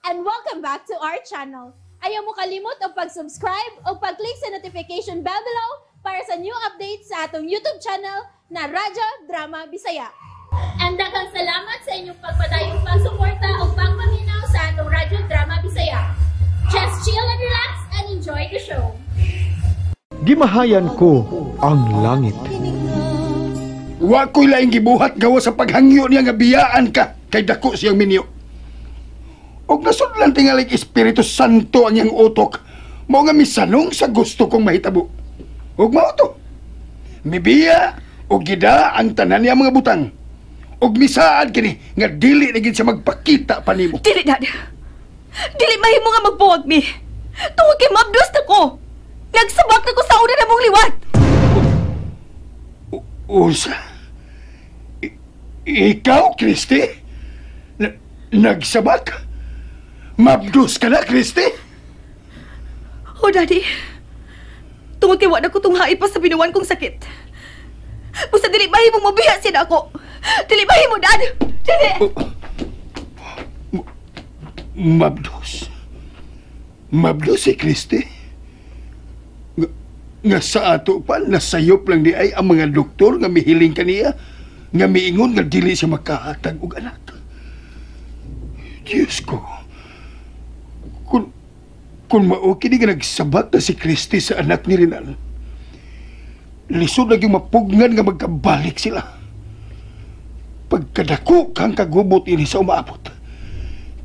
And welcome back to our channel. Ayaw mo kalimot og pag-subscribe o pag-click sa notification bell below para sa new updates sa atong YouTube channel na Radyo Drama Bisaya. And daghang salamat sa inyong pagpadayong pagsuporta o pagpaminaw sa atong Radyo Drama Bisaya. Just chill and relax and enjoy the show. Gimahayan ko ang langit. Wa ko'y laing gibuhat gawa sa paghangyo niya nga biyaan ka kay dako siyang minyo. Og nasudlan tingalig Espiritu Santo ang iyang utok, mao nga misanong sa gusto kong mahitabo. Og mao to. Mibiya og gida ang tanan niya mga butang. Og misaad kini nga dili na gid siya magpakita pa nimo. Dili, Dad. Dili mahimo nga magbuwag mi. Tungod kay mabdos na ko. Nagsabak na ko sa una na mong liwat. Unsa? Ikaw, Christy? Nagsabak? Mabdos ka na, Christy? Oh, Daddy. Tungod kay wa na ko tunghai pa sa binuwan kong sakit. Busa dili mahimong mabiya siya na ako. Dili mahimo, Dad. Dili. Mabdos. Mabdos si Christy? Nga sa ato pa, nasayop lang di ay ang mga doktor nga mihiling kaniya, nga miingon nga dili siya makahatag og anak. Diyos ko. Kung mao kini nga nagsabak na si Christy sa anak ni Rinal, lisod lagi mapugnan nga magkabalik sila. Pagkadako kang kagubot ini sa umaabot,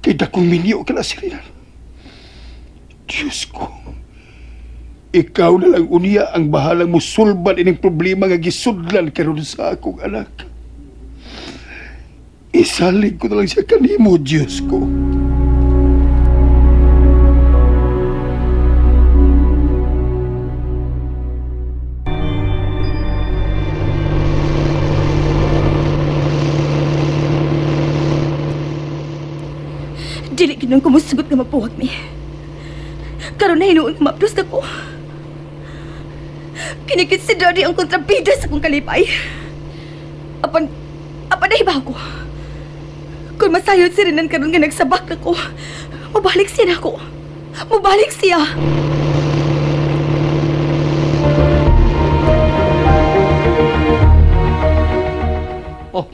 kay dakong minyo ka na si Rinal. Diyos ko, ikaw na lang unya ang bahalang musulban ining problema nga gisudlan karon sa akong anak. Isalig ko na lang siya kanimo, Diyos ko. Dili gid nang kumusugot nga magpuwag mi. Karon na hinuon nga mabdos na ko. Kinikit si Daddy ang kontrabida sa akong kalipay. Apan nahibaw ko. Kung masayod si Renan karon nga nagsabak na ko, mabalik siya na ako. Mabalik siya. Oh.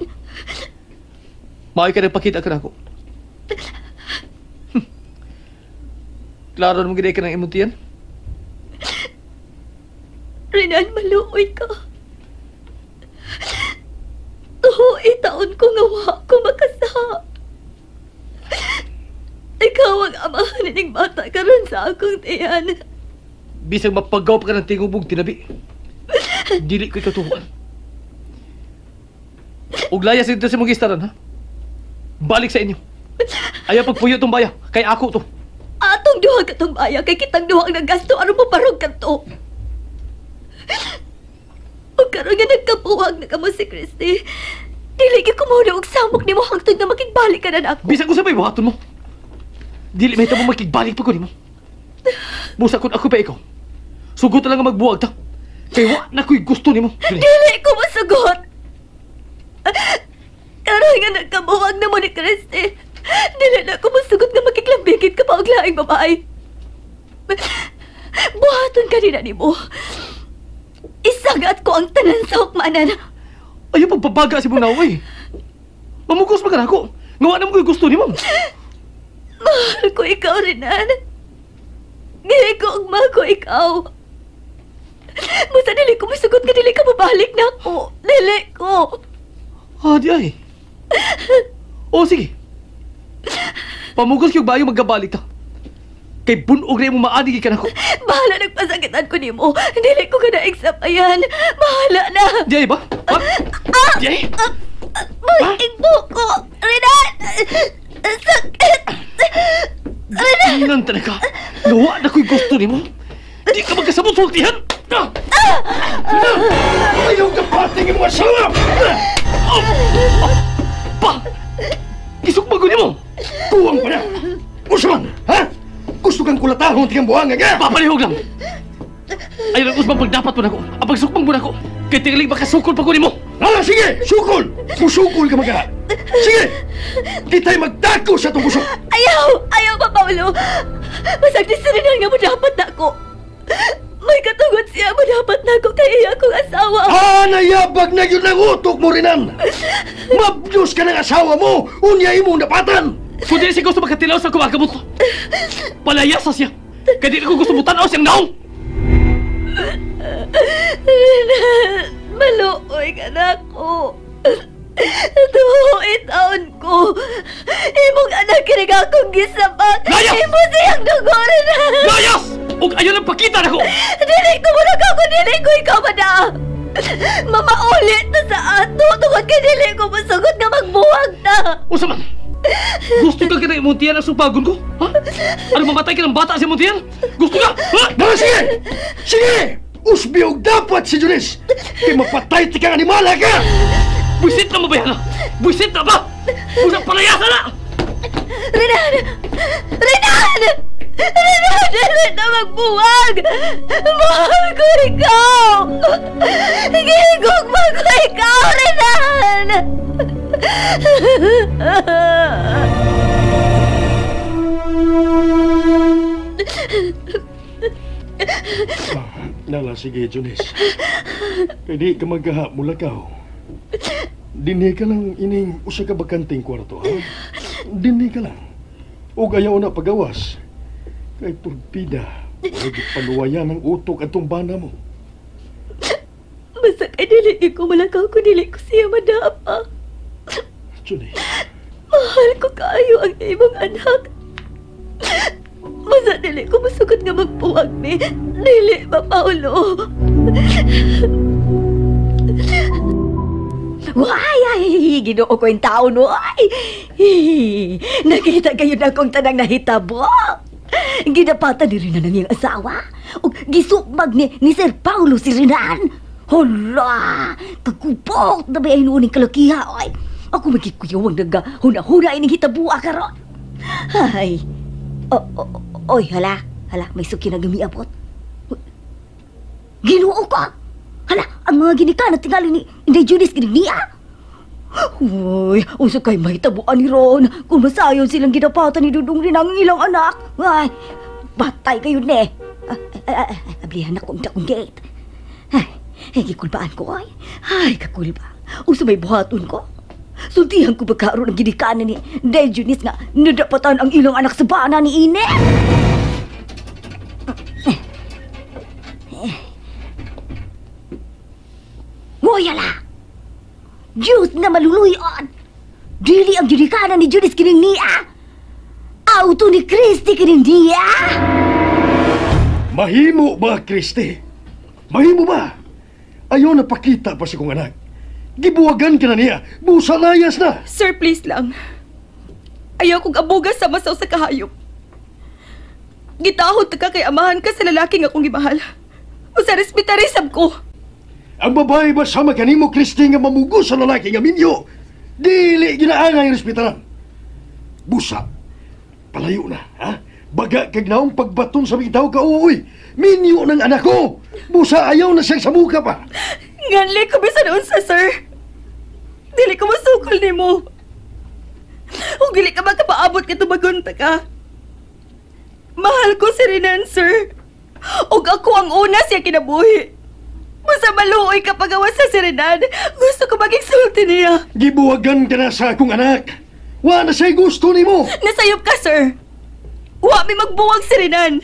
Maayo ka nagpakita ka na ako. Klaro naman ginay ka ng imong tiyan. Renan, maluoy ka. Tuhoy taon ko nga wa ko makasa. Ikaw ang amahan ning bata karon sa akong tiyan. Bisag mapagaw pa ka ng tingubog tinabi, dili ko ikaw tuhuan. Ug layas dito sa mong gistaran, ha? Balik sa inyo. Ayaw pagpuyo tong baya, kay ako to. Atong duha katong baya, kay kitang duha ang naggasto aron mobarog kadto. Ug karon nga nagkabuwag na kamo si Christy, dili gyud ko mahuna og samok nimo hangtod nga makigbalik ka na nako. Bisag unsa pa'y buhaton mo, dili mahitabo makigbalik pa ko nimo. Busa kun ako pa ikaw, sugot lang nga magbuwag ta. Kay wa na ko'y gusto nimo. Dili ko masugot. Karon nga nagkabuwag na mo ni Christy, dili na ko masugot nga makiklambigit ka pa og laing babae. Buhaton ka nina nimo. Isagat ko ang tanan sa hukmanan. Ayaw pagbabaga si Bunaway. Mamugos pa ka na ako. Ngawa na mo ko'y gusto nimo. Mahal ko ikaw, Renan. Gihigugma ko ikaw. Basta dili ko masugot nga dili ka mabalik na ako. Dili ko. Ah, di ay. O, sige. Pamugos kayong bayo magkabalik ta. Kay bunog na imong maanigi ka nako. Bahala nagpasakitan ko nimo. Dili ko ka na-exapayan. Bahala na. Di ay ba? Ha? Di ay? Mag-igbo ko. Renan! Sakit! Renan! Tingnan talaga. Nawa na ko'y gusto nimo. Di ka magkasabot sultihan. Ayaw ka pating imong asawa! Pa! Isukbag ko nimo! Kuwang pa na! Usman! Ha? Gusto kang kulatahon tingang buhangag, ha? Papalihog lang! Ayaw lang, Usman, pagdapat mo na ako. Ang pagsukbang mo na ako. Kay tingaling makasukol pa ko nimo. Ah, sige! Sukol! Musukol ka magka! Sige! Kita'y magtako sa itong kusog! Ayaw! Ayaw pa, Paolo! Basag ni si Renan nga modapat na ako. May katungod siya, modapat na ako kay iya akong asawa. Ah, nayabag na yun ang utok mo, Renan! Mabdiyos ka ng asawa mo! Unya imong napatan! Kung di siya gusto makatilaw sa kumagamot ko, palayasa siya! Kaya di ko gusto mutanaw siyang naong! Renan, maluoy ka na ako. Tuhuin taon ko. Imong anak kinig akong gisabak. Layas! Imo siyang dugo, Renan! Layas! Ug ayaw lang pakita na ko! Dili ko mo ako, dili ko ikaw ba na? Mamaulit na sa ato tungod kay dili ko masugot nga magbuwag na. Usa man! Gusto ka ka na imuntian ang supagon ko? Ha? Ano mamatay ka ng bata sa imuntian? Gusto ka? Ha? Dara, sige! Sige! Usbi og dapat si Junis! Kay mapatay ti kang animala ka! Buisit na mabayana! Buisit na ba? Buisit palayasa na! Renan! Renan! Renan! Dili na magbuwag! Mahal ko ikaw! Gihigugma ko ikaw, Renan! Nala, sige, Junis. Kaya di ka magkaha mulakaw. Dinhi ka lang ining usa ka bakanting kwarto, ha? Dinhi ka lang. O ayaw na pagawas. Kay purpida, wala paluwayan ang utok at bana mo. Basta kay dili ko malakaw ko, dili ko siya madapa. Junis. Mahal ko kaayo ang imong anak. Basta dili ko masugot nga magpuwag ni. Dili ba, Paolo? Why, ay, Ginoo ko yung tao, no? Ay, nakita kayo na akong tanang nahitabo. Ginapatan ni Renan ang iyang asawa. O gisukmag ni Sir Paulo si Renan. Hala, kagubot na ba ay noon ang kalakiha? Ay, ako magkikuyawang naghuna-huna ining hitabua karon. Ay, oy, hala, may suki na gumiabot. Ginoo ko! Hala, ang mga ginikan at tingali ni Inday Judith kining niya. Uy, usa kay mahitabuan ni Ron. Kung masayon silang ginapatan ni Dudong rin ang ilang anak. Ay, batay kayo ne. Ablihan ako ang dakong gate. Ay, gikulbaan ko ay. Ay, kakulba. Usa may buhaton ko. Sultihan ko ba karoon ang ginikanan ni Inday Judith nga nadapatan ang ilang anak sa bana ni Ine? Ngoyala! Diyos na maluluyon! Dili ang ginikanan ni Judith kining niya! Auto ni Christy kining niya! Mahimo ba, Christy? Mahimo ba? Ayaw na pakita pa si kong anak. Gibuwagan ka na niya. Busa layas na. Sir, please lang. Ayaw kong abugas sa masaw sa kahayop. Gitahod ka kay amahan ka sa lalaking akong gimahal. Usa respetarisab ko. Ang babae ba sama kanimo, Christy, nga mamugo sa lalaki nga minyo? Dili ginaangay respetaran. Busa, palayo na, ha? Baga kag naong pagbaton sa bitaw ka, uy. Minyo ng anak ko. Busa, ayaw na siyang samuka pa. Nganli ko bisan unsa, sir. Dili ko masukol nimo. Ug dili ka makapaabot ka tubagon ta ka. Mahal ko si Renan, sir. Ug ako ang una siya kinabuhi. Basta maluoy ka pagawas sa si Renan. Gusto ko maging sulti niya. Gibuwagan ka na sa akong anak. Wa na siya'y gusto nimo. Nasayop ka, sir. Wa may magbuwag si Renan.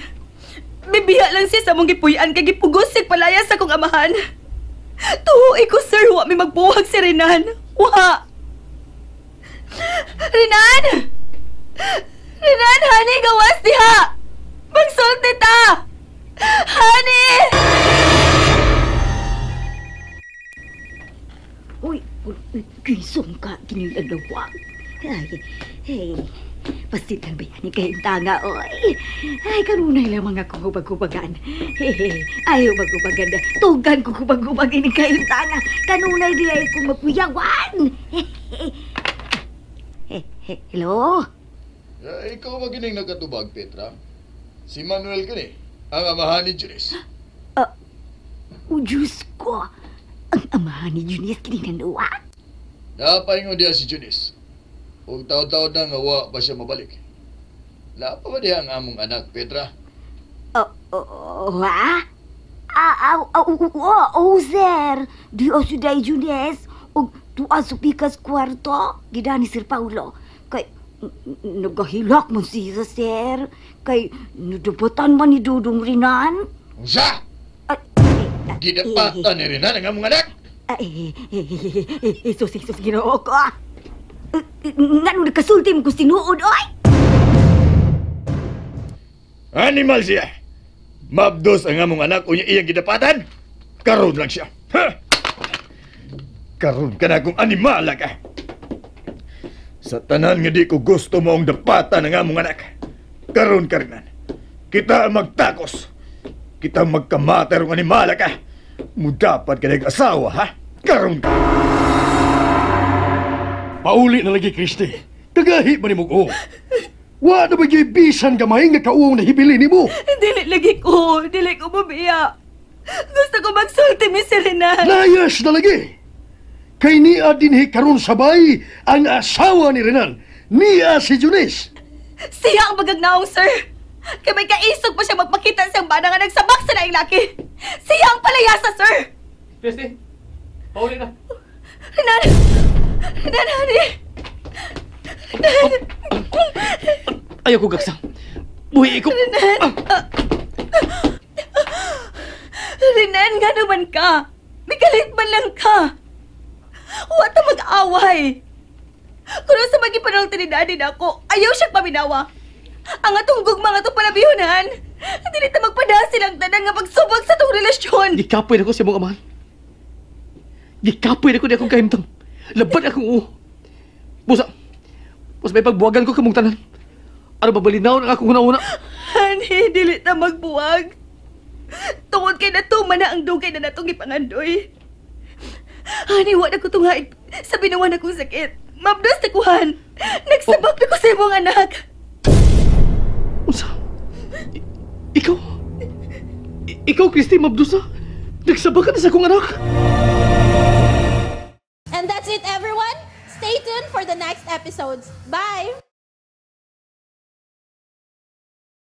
Bibiha lang siya sa mong gipuy-an kay gipugos siya palaya sa akong amahan. Tuhoy ko, sir. Wa may magbuwag si Renan. Wa! Renan! Renan, honey, gawas diha! Magsulti ta! Honey! Uy, kisong ka, kinilalawa. Ay, hey, pasitan ba yan kayong tanga, oy? Ay, kanunay lamang ako hubag-hubagan. Hey, ay, hubag-hubagan na. Tugan ko hubag-hubag ini kayong tanga. Kanunay di ay kong magkuyawan. Hello? Ikaw ba gining nagkatubag, Petra? Si Manuel kani, ang amahan ni Janice. Oh, Diyos ko! Ang amahan ni Janice kini nanuwa. Napaingon diya si Janice. Ug taon-taon na nga wa pa siya mabalik. Naa pa ba diha ang among anak, Petra? Oh, ha? Oh, sir. Di o si Day Junes. Og tuwa sa pikas kwarto. Gida ni Sir Paulo. Kay, nagahilak man siya, sir. Kay, nadabatan man ni Dudong Rinan. Unsa? Ay, Gidapatan ni Renan ang among anak? Ay, sus, sus, Ginoo ko. Ngano nagkasulti mo kung sinuod, oy? Animal siya. Mabdos ang among anak unya iyang gidapatan. Karon lang siya. Ha? Karon ka na kung animal ka. Sa tanan nga di ko gusto moong dapatan ang among anak. Karon ka Renan. Kita ang magtakos. Kita ang magkamatay rong animal ka. Mudapat ka nag asawa, ha? Karon ka. Pauli na lagi, Kristi. Kagahi man nimo ko. Wa na ba gyud bisan gamay nga kauong nahibili nimo? Dili lagi ko. Dili ko mabiya. Gusto ko magsulti mi si Renan. Layas na lagi. Kay niya dinhi karon sabay ang asawa ni Renan. Niya si Junis. Siya ang bagagnaong, sir. Kay may kaisog pa siya magpakita siyang bana nga nagsabak sa laing laki. Siya ang palayasa, sir. Christy, pauli na. Renan! Renan, honey! Ayaw ko gaksa. Buhi ko. Renan! Renan, nga naman ka. May galit man lang ka. Huwag ta mag-away. Kung sa magipanulti ni daddy na ako, ayaw siyang paminawa. Ang atong gugma nga itong palabihunan, dili ta magpada silang tanan nga pagsubag sa itong relasyon. Gikapoy na ko sa imong amahan. Gikapoy na ko di akong kahimtang. Laban akong uo. Busa, busa may pagbuwagan ko kamong tanan. Ano ba balinaw ng akong una-una? Honey, dili ta magbuwag. Tungod kay natuman na ang dugay na natong ipangandoy. Honey, wa na ko tunghaid sa binuwan akong sakit. Mabdos na kuhan. Nagsabak na ko sa imong anak. Unsa? Ikaw? Ikaw, Christy, mabdusa? Nagsabak ka na sa akong anak? And that's it, everyone. Stay tuned for the next episodes. Bye!